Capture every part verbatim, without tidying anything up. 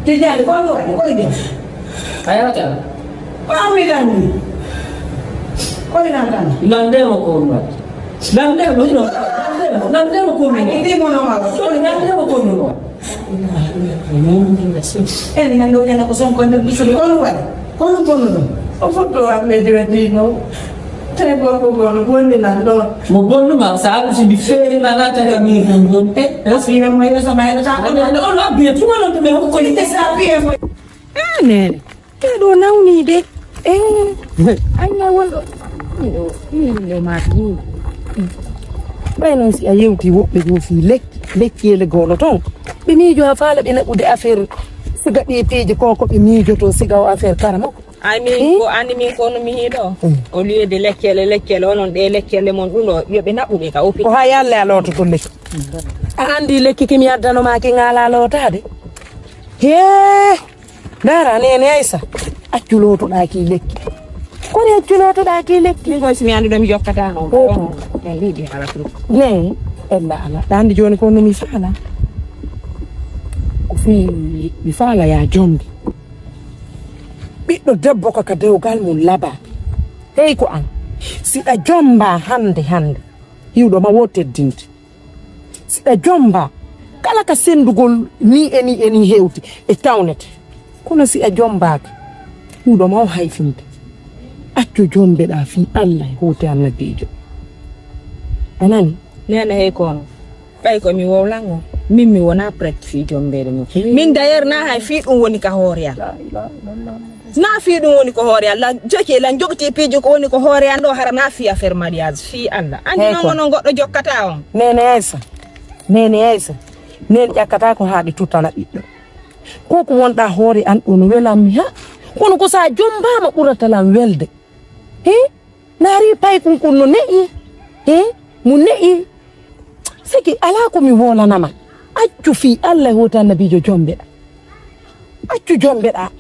Tijjani, ko ɗum waɗi? Ko ɗum waɗi? A yarata? Ko an mi lanni. Ko ɗum lanni? Lanndee mo ko ɗum waɗi. Lanndee mo, ino. Lanndee mo, lanndee mo ko ɗum waɗi. Ay, ɗi mo no ma. Ko ɗum lanndee mo ko ɗum waɗi. En nan ɗo ƴana ko Sonko nder Misiri. Ko ɗum waɗi? Ko ɗum kono ɗum? O foto am ɓe diwa dino. Tawi gorko gono bonni lan ɗon. Mo bonnuma, sa aɗa sidi feere ma laata ka min ɗum ɗon. E, e. Asira mo yeso ma yeɗata. Aɗa, aɗa, on abbi e tuma non to ɓe hokko ni. Ite sa abbi e mo. Ah, nene. Te ɗo nawni de. Eh. Ay, na won ɗo. Ɗo, ɗo, ɗo ma ɗo. Ɓay noon si a yewti woɓɓe ɗo fii lekki, lekki ele golo toon. Ɓe miijo haa faala ɓe naɓude affaire siga ɗi piiji ko, ko ɓe miijoto siga o affaire kara makko. Ay, min ko anndi min ko no mi yiɗo. Mm. Au lieu de lekkele, lekkele, onon ɗe lekkele mon ɗum ɗo, yo ɓe naɓu ɓe ka hôpital. Ko haa yalle a loototo lekki. A anndi lekki ki mi addano ma ki ŋaala lootaade. Hee! Ndaara, nene Aysa, accu lootoɗaa ki lekki. Koni accu lootoɗaa ki lekki? Min koy si mi anndi ɗo mi jokkata on. Ko ɗum. En liɗi hala ɗum. Ne, ella ala. Ɗa anndi jooni ko no mi faala. Ko fii mi faala ya jombi. Ɓiɗɗo debbo ko ka dewgal mum laba. Hey ko an. Si ɗa jomba hannde hannde, hiwɗo ma wo teddinde. Si ɗa jomba, kala ka senndugol ni e ni e ni hewti e tawnete. Kono si a jombaaka, hiwɗo ma wo hayfinde. Accu jombeɗa fii Allah e hooti annabiijo. A nani? Nene hey kono. Ɓay ko mi wowlango, min mi wona prête fii jombeede mum. Min d'ailleurs na hay fii ɗum woni ka hoore am. Na fii ɗum woni ko hoore am. La joki, la jogti piiji ko woni ko hoore am ɗo, hara na fii affaire mariage, fii Allah. Anndi non ko non goɗɗo jokkata on. Nene Aysa, nene Aysa, nen ƴakkata ko haaɗi tutana ɓiɗɗo. Ko ko wonɗa hoore an ɗo no welammi ha. Kono ko sa jombaama ɓurata lan welde. He? Naari paykun kun no ne'i, he? Mu ne'i. Siki alaa ko mi woolanama. Accu fii Allah e hooti annabiijo jombeɗa. Accu jombeɗa.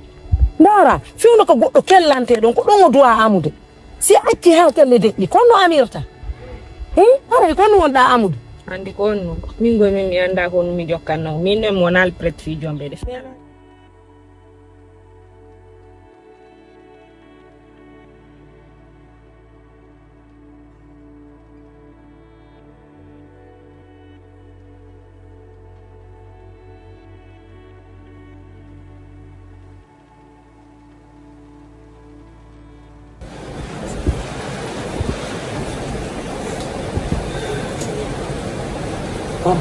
Ndaara, fewno ka goɗɗo kellante ɗon, ko ɗon o du'a amude. Si a acci haa kelle deƴƴi, kon no amirta. He? Haray kon no wonɗa amude. Anndi ko on no. Min goy min mi annda ko on mi jokkanno. Min ne mo nal prête fii jombeɗe. Ko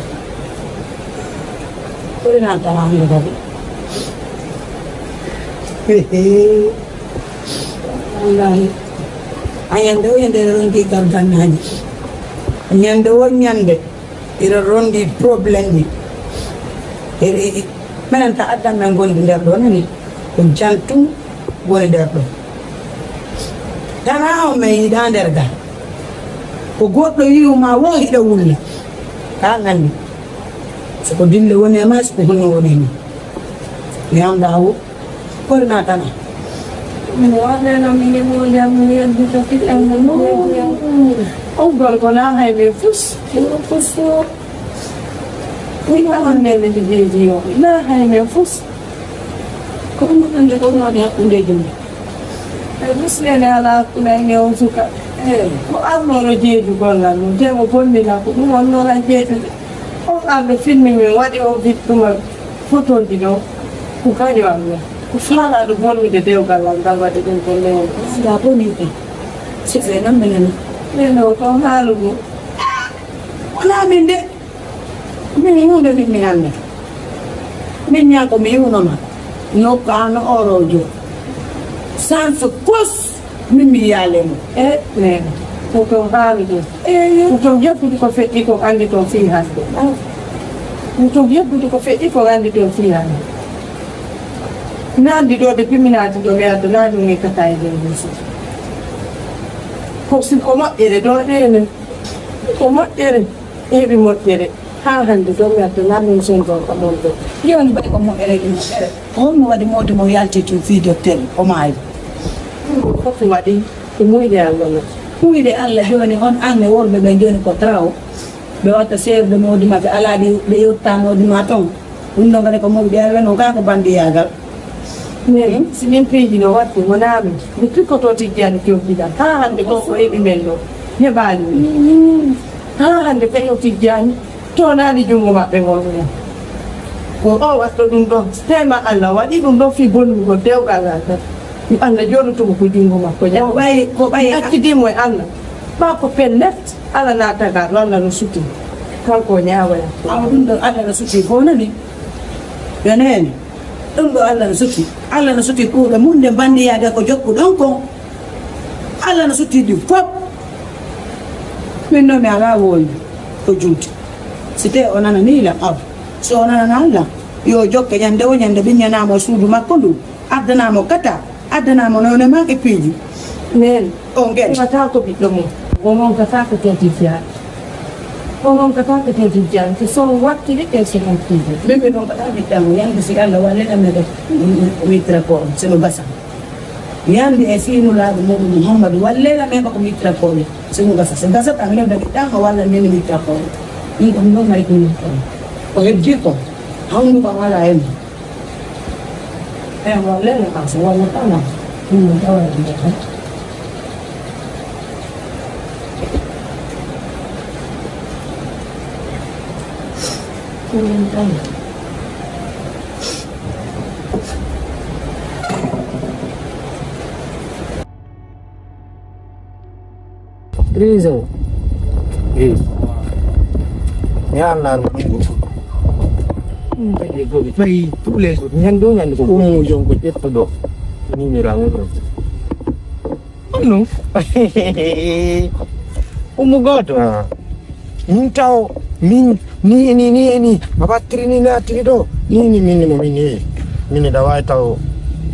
ɓuri nan tan hannde kadi. Wallahi. A ñande o ñande ronki gargannaaji. Ñande o ñande. Ira rondi problème ji. Iri menen ta addan men gondi nder ɗo nani. Ko jantum woni nder ɗo. Tana on men yiɗa nder ga. Ko goɗɗo yi'uma wo hiɗa wulla. Ka nandi. Soko dille woni e ma, soko hunno woni e ma. Mi annda wo. Kono na tan. Min waɗano min e mo jam, mi yeddi to fiɗɗam. On gorko na hay ɓe fus. Ɓe fus. Min waɗan nene mi jeeji yo. Na hay ɓe fus. Ko ɗum hannde ko noon e hakkunde jom. E fus nene ala hakkunde e on suka. Ko arnoɗo jeeju gollal mum, te mo bonnina ko ɗum on noon a jeejude. On arɗo filmi min waɗi o victuma. Fotooji ɗo ko kañum am non. Ko faalaaɗo bonnude dewgal am ngal waɗi ɗum ko neene. Ndaa bonii ɓe. Sifee noon minen. Min ɗo ko haalugo. Wonaa min de. Min huunde min mi hannde. Min ñaa ko mi yiwno ma. Nokka an orojo. Sans cause. Min mi yiyaale mo. E, neene. Ko ton haali ɗum. Eeyo. Ko ton heɓude ko feƴƴi ko anndi ton fii hannde. Ko ton heɓude ko feƴƴi ko anndi ton fii hannde. Nanndi ɗo de piminaati ɗo mi adda naa ɗum e kata e nder nduusi. Ko si ko moƴƴere ɗo ɗeene. Ko moƴƴere. Heɓi moƴƴere. Haa hannde ɗo mi adda naa ɗum sen ɗo ko mon ɗo. Jooni ɓay ko moƴƴere ɗum moƴƴere. Ko honno waɗi moodi mo yalti tun fii docteur o maayi? Ɗum ɗo fof waɗi ko muyde Allah non. Muyde Allah jooni on anne worɓe ɓe jooni ko trawo. Ɓe watta seerde moodi ma ɓe alaa ɗi ɓe yewta moodi ma ton. Ɗum ɗon kadi ko mawɗi Allah, non kaa ko banndiyagal. Min, si min piiji no watti, wonaa min. Mi tikkoto Tijjaani Kewtiiɗa. Haa hannde ko ko heɓi men ɗo. Heɓaani min. Haa hannde kañum Tijjaani toonaani junngo maɓɓe ngol ɗum. Ko o waɗɗo ɗum ɗon. Tema Allah waɗi ɗum ɗon fii bonnugol dewgal ngal tan. Yo Allah jooɗoto mo ko junngo makko. Ko ɓay, ko ɓay. Mi accidi mo e Allah. Ɓaa ko pellet, Allah naataga ɗo, Allah no suti. Kanko o ñaawaya. Awa ɗum ɗon Allah no suti, ko nani? Yo nani? Ɗum ɗo Allah no suti. Allah no suti kuuɗe mum nde mbandiyaade ko jokkuɗon kon. Allah no suti ɗi fof. Min noon mi alaa wooñde ko juuti. Si tawii o nananii lam, aw. Si o nananaa lam, yo jokke ñande o ñande ɓiññanaa mo suudu makko ndu, addanaa mo kata, addanaa mo noone maa e piiji. Neen. On gel. Heɓataa ko ɓiɗɗo mum. O ronkata ko teddi fiyaade. O ronkata ko teddi fiyaade. Ko so wattiri e so wattiri. Min mi ronkata ɓiɗɗam o ñande si Allah walli lam mi heɓa ko mi ittira ko on. Sino gasa. Mi anndi e fii Nulaaɗo muuɗum Muhammadu, walleeɗa men ko mi ittira ko on. Sino gasa. So gasata mi heɓa ɓiɗɗam o walla min mi ittira ko on. Min ko mi ɗon mari ko mi ittira ko on. Ko heddi ko. Hawnu ko wala en. Eh, wala ne ka so wala ka na. Ɗum no tawa e nder tan. Ɗum no tawa. Réseau. Eh. Mi annan ɗum. Ɗum kadi e goɓe. Ɓay tous les jours. Ñande o ñande ko. Ummu jon ko ƴettuɗo. Numéro am ɗo. Ɗum ɗum. Ummu gooto. Ah. Min taw, min ni e ni, ni e ni. A wattiri ni nattiri ɗo. Ni ni min ni mo min ni. Min ni da wawi taw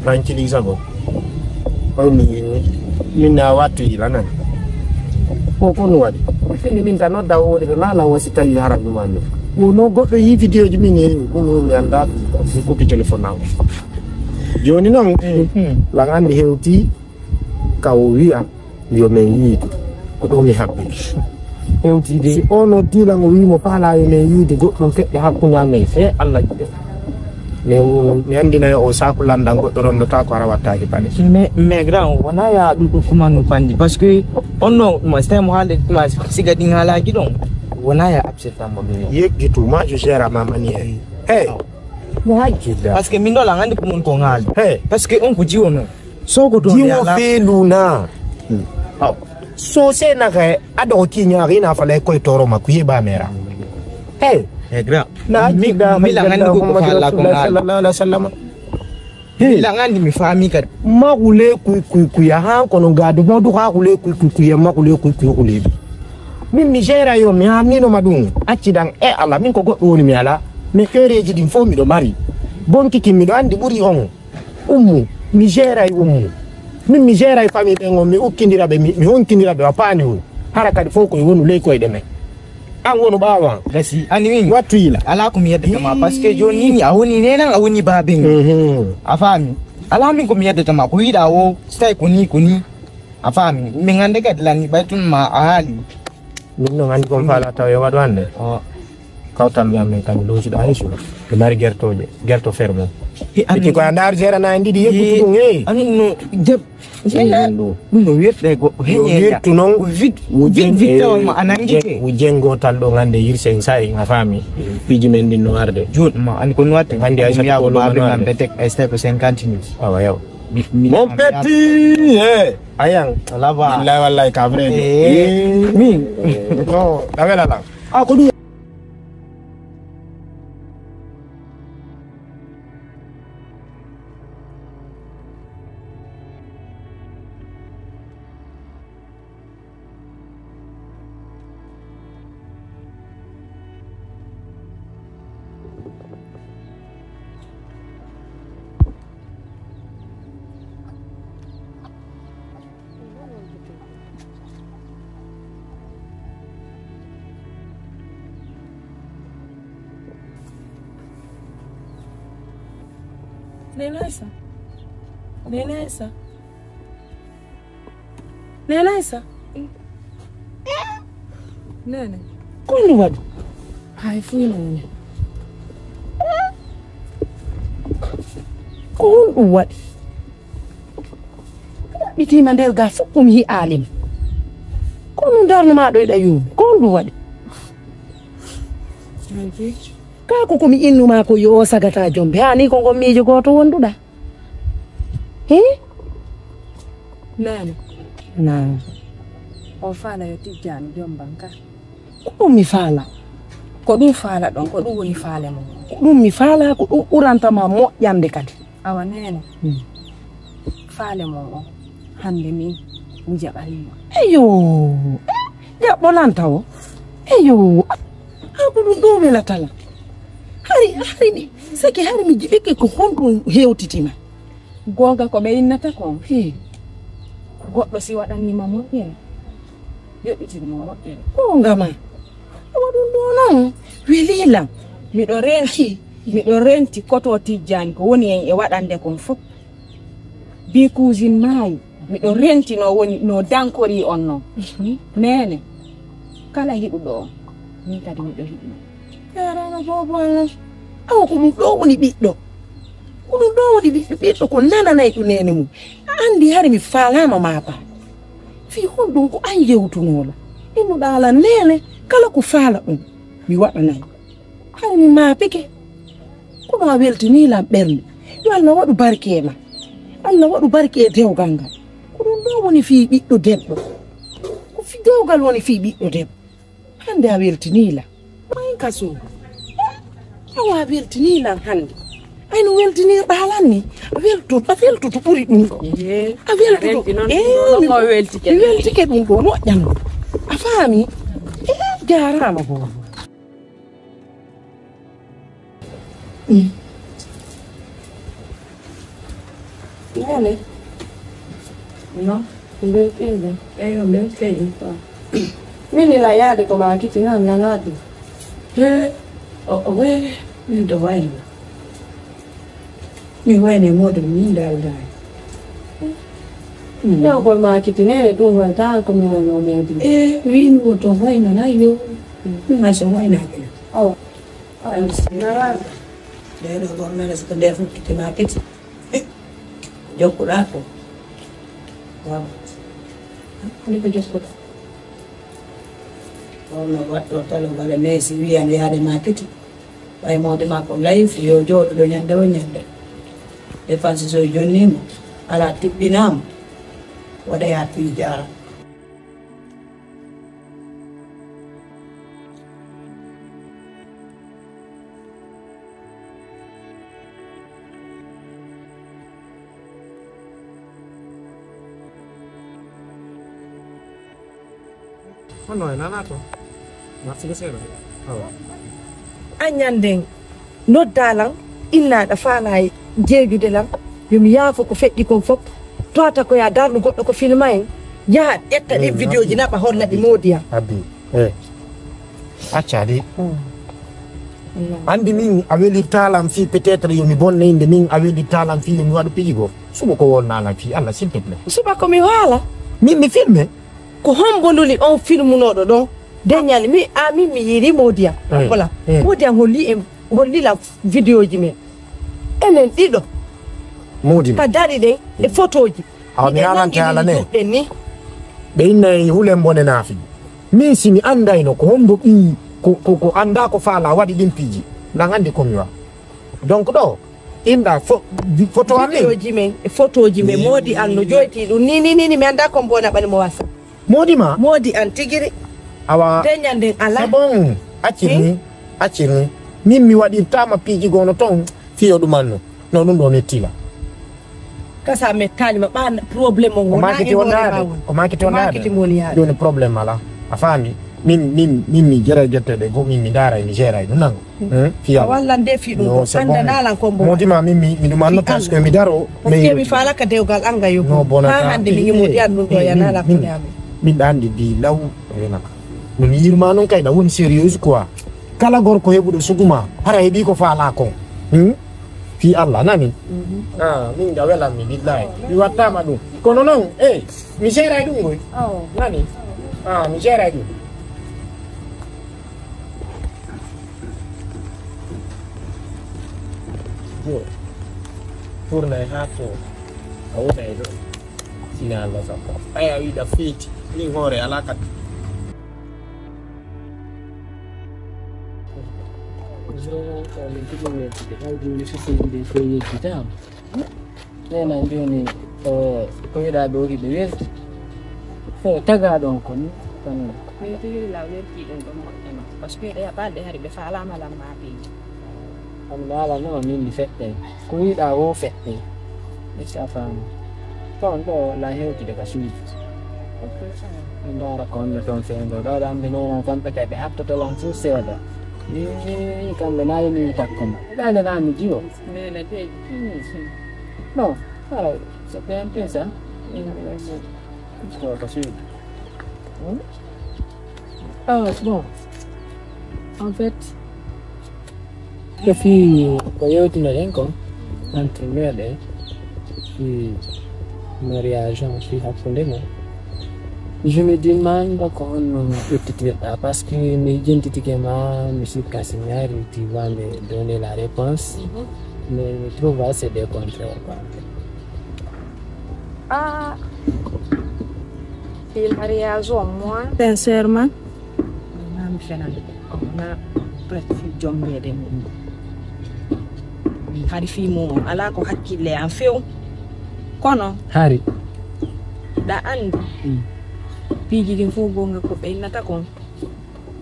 tranquilliser go. Ko mi, min na wattu yila nan. Ko ko no waɗi. Fini min tan nodda o woni to nana o si tawi haram ɗum anni. Ko no goɗɗo yi vidéo ji min yeewi. Ko no mi annda. Mi kupi téléphone am. Joni noon, hmm, lan anndi hewti ka o wi'a yo men yiidu. Ko ɗo mi habbi. Hewti de. Si o noddi lan o wi'i mo faala yo men yiidu goɗɗum feƴƴa hakkunde amen. E Allah jiɗe. Mi, mi anndinay o saaku landan goɗɗo rondotaako hara wattaaki paɗe. Mais, mais grand, wona ya ɗum ɗum kuma no pandi. Parce que on no, mo, c'est mo haalde kuma siga ɗin haalaji ɗon. Wona ya absent mo ɗum. Yeggitu, moi je gère à ma manière. Hey. Mo hajji da. Parce que min ɗo lan anndi ko mon ko ngaali. Hey. Parce que on ko jiwo non. Sogo to jiwo feeluna. Aw. So se na ga ado ki nya ga ina fa lai koi toro ma kuye ba mera. Hey. E gra. Na mi la ngani ko fa la ko ngal. Sallallahu alaihi wasallam. Hey. La ngani mi fami kad. Ma kule kui kui kui ya han kono ga du mo du ha kule kui kui kui ya ma kule kui kui kule. Min mi gère yo mi ha mi no madun. Acci dan e ala min ko goddo woni mi ala. Mi fereji din fo mi do mari. Bon kiki mi do andi buri on. Ummu, mi jeeray Ummu. Min mi jeeray famille ɓen on, mi ukkindira ɓe, mi, mi honkindira ɓe wa paani on. Hara kadi fof koye wonu ley koyɗe men. An wonu ɓaawo an. Gasi, ani min. Wattu yila. Alaa ko mi yeddata ma, parce que jooni ni, ni a woni nenan, a woni baaben. Mhm. A faami? Alaa min ko mi yeddata ma, ko wiɗa o, so tawi ko ni, ko ni. A faami? Min hannde kadi lanni ɓay tun ma a haali. Min noon anndi kon faala taw e waɗu hannde. O. Kawtal ɓe amen kam loosuɗo hay suno. Ɓe mari gertooje, gerto fermo. Ɓe ko a ndaar jeerana en ɗiɗi yeggutu ɗum, hey. Anun no jeb. Ɗum no wirte goɗɗo heñeeja. Wirtu noon. Wit, wit, wit tawa ma a nanngike. Wo jenngotal ɗo hannde yirse en sa en a faami. Piiji men ɗin no arde. Jooni ma anndi ko noatte. Hannde ay sappo ko baabe ngam ɓe tek ay sappo cinquante mille. Awa yaw. Mon petit, eh. Ayan. Laba. Billahi wallahi ka vrai. Eh. Min. No, dawela la. Ah, ko ɗum. Nenesa. Nenesa. Nenesa. Nene. Ko mi waɗu? Hay fuu no woni. Ko honɗum waɗi? Ɗaɓɓitiima nder ga fof ko mi yi'aali ma. Ko ɗum darnumaa ɗo eɗa yuumi? Ko honɗum waɗi? Kaa ko ko mi innumaa ko yo sagataa jombe. Haa nii ko ngon miijo gooto wonduɗaa? Hee? Naane. Naane. O faala yo tijjaani jomban ka. Ko ɗum mi faala. Ko ɗum faala ɗon, ko ɗum woni faale mon. Ko ɗum mi faala, ko ɗum ɓuranta ma moƴƴande kadi. Awa neene. Hmm. Faale mon o, hannde min mi jaɓanii ma. Eyo, jaɓɓolanta o. Eyo, haa ko ɗum ɗo welata la. Hari, hari mi, sake hari mi jiɓike ko honɗum hewtiti ma. Goonga ko ɓe innata kon. Hee. Goɗɗo si waɗanii ma moƴƴere, yoɓitir mo moƴƴere. Goonga ma. Awa ɗum ɗo non, welii lan. Miɗo renti, miɗo renti koto tijjaani ko woni en e waɗande kon fof. Bi cousine maayi, miɗo renti no woni, no dankori on non. Mhm. Neene, kala yiɗuɗo on, min kadi miɗo yiɗi mo. Jaaraama boobo an. Awa ko ɗum ɗo woni ɓiɗɗo. Ko ɗum ɗo woni ɓiɗɗo, ɓiɗɗo ko nananay ɗum neene mum. A anndi hari mi faalaama maapa. Fii honɗum ko an yewtunoola. Innuɗaa lan neene, kala ko faala ɗum, mi waɗanay. Hari mi maapike. Kono a weltinii lan ɓernde. Yo Allah waɗu barke e ma. Allah waɗu barke e dewgal ngal. Ko ɗum ɗo woni fii ɓiɗɗo debbo. Ko fii dewgal woni fii ɓiɗɗo debbo. Hannde a weltinii lan. Mayin kaso. Awa a weltinii lan hannde. Ay no weltinirɗaa lan ni. A weltoto, a weltoto ɓuri ɗum ɗo. Ee, a weltoto. Renti noon, ee, ɗum ɗo mi, ko weltike. Mi weltike ɗum ɗo moƴƴan. A faami? Ee, jaaraama boobo. Mm. Nene. No? Mbelteɗe. Eyo, mbelteɗe. Min ila yaade ko ma kiti nan nanaade. He, o, o, we, min to wayno. Mi wayne modo min dal dal. Mm. Yaw ko ma kiti nene ɗum wayta ko mi wayno modi. E, win wo to wayno na yo. Mm. Min ma so wayna ke. Oh. Nde ɗo gomnati so ko nde fof kitima kiti. Jokkuɗa ko. Waaw. Ndi ko jokkuɗa. Kono watto talo ngala neesi wiyan yaade ma kiti. Ɓay mawde ma ko layif yo jooɗo ɗo ñande o ñande. Dépense so jonnimo, ala tiɓɓinama. Waɗa ya fi jara. Hono e nana to. Merci le sero. Awa. A ñanden nodda lan, innaɗa faala e jeejude lan, yo mi yaafo ko feƴƴi kon fof. Towata ko ya darɗo goɗɗo ko filma en, yaha ƴetta ɗin vidéo ji naɓa holla ɗi moodi am. Abi. Eh. Acca de. Andi min a welirta lan fii peut-être yo mi bonne inde min a welirta lan fii yo mi waɗu piiji goo. Suɓo ko wonna lan fii Allah s'il te plaît. Suɓa ko mi waala. Min mi filme. Ko hombo nuli on filmunoɗo ɗon? Deñal mi a min mi yiiri moodi am. Eh. Voilà. Eh. Moodi am holli en holli lan vidéo ji men. Enen ɗiɗo. Moodi. Ka dari ɗen e photo ji. Awa mi haalante haala ne. Ɗen ni. Ɓe inna e hulen bone naafi. Min si mi andayno ko hombo ɓii ko, ko, ko anda ko faala waɗi ɗin piiji. Nan andi ko mi wa. Donc ɗo inda fo, photo am ni. Photo ji men, e photo ji men, moodi an no joyti ɗum. Ni, ni, ni, ni, mi anda ko mbona ɓani mo wasa. Moodi ma? Moodi an tigiri. Awa. Deñal nden ala. C'est bon. Accir ni. Accir ni. Min mi waɗirtama piiji gono ton. Fiyo ɗum anno. No ɗum ɗo nettila. Kasa mettali ma ɓa problème on wona e hoore ma won. O makiti on daade. Joni problème ala. A faami? Min, min, min mi jera jettede go min mi daara mi jera ɗum nan. Hmm? Fiya. A wallan de fi ɗum. Anda nalan ko mbo. Modi ma min mi, mi ɗum anno parce que mi daro. Parce que mi fala ka dewgal anga yo. No bona. Ha hande mi mo dian ɗum ɗo ya nala ko dami. Min ɗandi bi law. Ɗum yirma non kay da woni sérieuse quoi. Kala gorko heɓuɗo suguma hara heɓi ko faala kon. Hmm? Fii Allah nani. Ah, min ga welanmi billahi. Mi wattama ɗum. Kono non, eh, mi seeray ɗum ngoy. Nani? Ah, mi seeray ɗum. Yo. Ɓurnay haa to a wonay ɗo. Sina Allah kam. Ɓay a wiɗa feeti. Min hoore alaa kadi. Vraiment, ko min tigi weltide. Hay jooni so seydi nde ko yejjitaama. Nena jooni, eh, ko wiɗa ɓe woni ɓe welti. Eh, tagaɗon ko ni, tan. Min tigi la welti ɗum ɗon moƴƴano. Parce que ɗe balɗe hari ɓe faalaama lamma piiji. An mi ala no min mi feɗɗe. Ko wiɗa wo feɗɗe. Esi a faami. Ton ɗo la hewtide ka suudu. Min ndaara ko honno ton fewndo. Ɗo ɗan ɓe nena kamɓe kay ɓe hattoto lan fuu seeɗa. Ii, kamɓe na yini takko ma. Ɗa nde na mi jiwo. Nena de. Non, ah, c'est bien ça. Ko ka suudu. Hmm? Ah, bon. En fait, ko fii ko yewtinoɗen ko entre meɗen fii mariage on fii hakkunde men. Je me demande ko honno ƴettitirɗa, parce que mi jentitike ma, mi sikka si mi ari, tu vas me donner la réponse. Mais mi trouve assez des contraires, quoi. Ah, fii mariage o, moi, sincèrement, mi maami fenande. Kono na presque fii jombeede mum. Hari fii mum o, alaa ko hakkille am few. Kono hari ɗa anndi, mm, piiji ɗin fof goonga ko ɓe innata kon.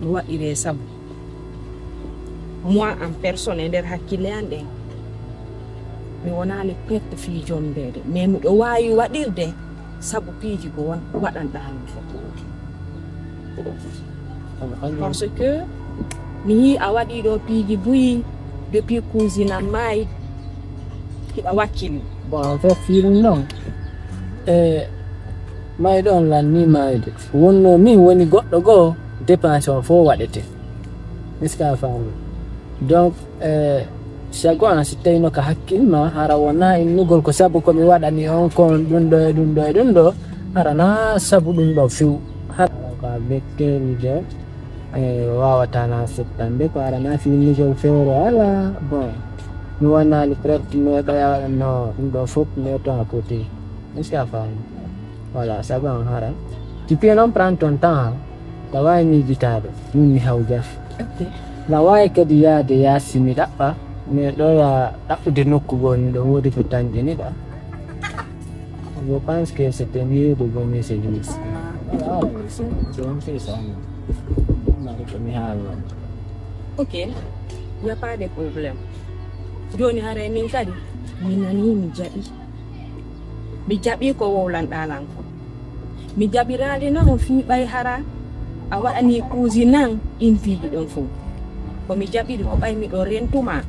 Mi waɗiree sabu. Moi, en personne, e nder hakkille an ɗen, mi wonaali prête fii jombeede, mais miɗo waawi waɗirde sabu piiji ko wa-, waɗanɗaa mi fof. Parce que mi yii a waɗii ɗo piiji buyi depuis cousine an maayi, hiɗa wakkili. Bon, en fait, fii ɗum noon, e maayɗo on lannii maayde. Wonnoo min woni goɗɗo goo, dépense on fof waɗetee. Est-ce que a faami? Donc, eh, sago an si tawino ka hakkil ma, hara wonaa innugol ko sabu ko mi waɗani on kon ɗum ɗo e ɗum ɗo e ɗum ɗo, hara na sabu ɗum ɗo few. Hara ko a betteeli de, eh, wawata na settande ko hara na fi innugol feere ala. Bon, mi wonali prête, mais ɓaya waɗanno ɗum ɗo fof, mais to à côté. Est-ce que a faami? Voilà, sago an hara. Tu peux non prendre ton temps, hein. Na waawi miijitaade, min mi hawjata. Ok. Na waawi kadi yahde yaasi mi ɗaɓɓa, mais ɗo ya ɗaɓɓude nokku goo, miɗo woodi ko tañƴiniɗa. Je pense que c'est un lieu de bonne séjour. Ah, c'est, c'est un fait ça. Ɗum ko mi haalno. Ok, il n'y a pas de problème. Jooni haray min kadi, mi nanii, mi jaɓi. Mi jaɓi ko wowlanɗaa lan ko. Mi jaɓiraali non fii ɓay hara a waɗanii cousine an ɗin piiji ɗon fow. Ko mi jaɓiri ko ɓay miɗo rentu ma.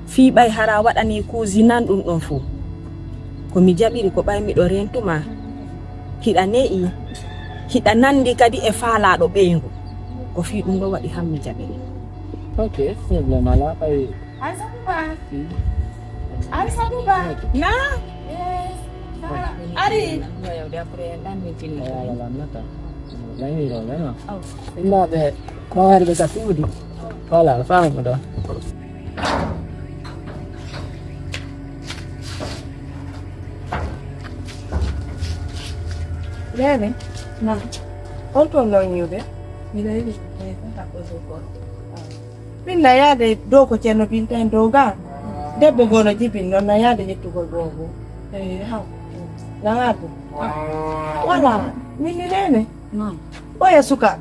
Fii ɓay hara a waɗanii cousine an ɗum ɗon fow. Ko mi jaɓiri ko ɓay miɗo rentu ma. Hiɗa ne'i, hiɗa nandi kadi e faalaaɗo ɓeyngu. Ko fii ɗum ɗo waɗi han mi jaɓiri. Ok, problème alaa ɓay. Aissatou Ba. Aissatou Ba. Na? Ari. Innaaɓe, ko waɗi ɓe ka suudu. Voilà, faamu ɗo. Bébé. Na. On toon no ñiwde? Miɗo yiɗi ko taɓɓo sukkoon. Min na yaade dow ko Ceerno Binta en dow ga. Debbo goo no jibin noon na yaade ƴettugol goo goo. Eyi, haw. Na ngaatu. Wala, min ni neene. Oya suka.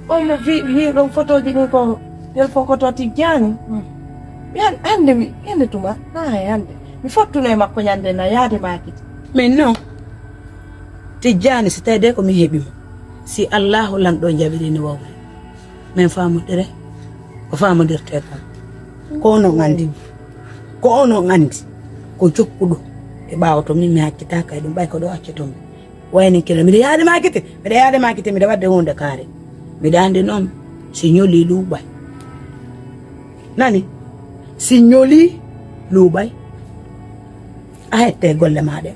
On mo vi-, vi ɗon fotooji ɗin ko telefon ko to Tijjaani. Mi an-, hannde mi, hannde tuma, haa e hannde. Mi fottuno e makko ñande na yaade maaki. Min noon, Tijjaani, si tawii de ko min heɓi mo. Si Allaahu Lanɗo jaɓiri ni wawri. Men faamondiray ko faamondirtee kon. Ko onon anndi. Ko onon anndi. Ko jokkuɗo e ɓaawo to min, mi accitaaka e ɗum, ɓay ko ɗo accotoo mi. Wayni kilo, miɗo yaade ma gite, miɗo yaade ma gite, miɗo waɗde huunde kaari. Miɗo anndi noon, si ñolii luuɓay. Nani? Si ñolii luuɓay. A hette golle maa ɗen.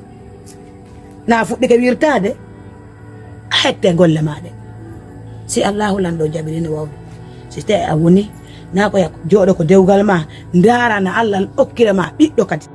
Na fuɗɗike wirtaade, a hette golle maa ɗen. Si Allaahu Lanɗo jaɓiri no wawri. Si tawii a woni, na ko yaa jooɗo ko dewgal maa, ndaara na Allah okkira ma ɓiɗɗo kadi.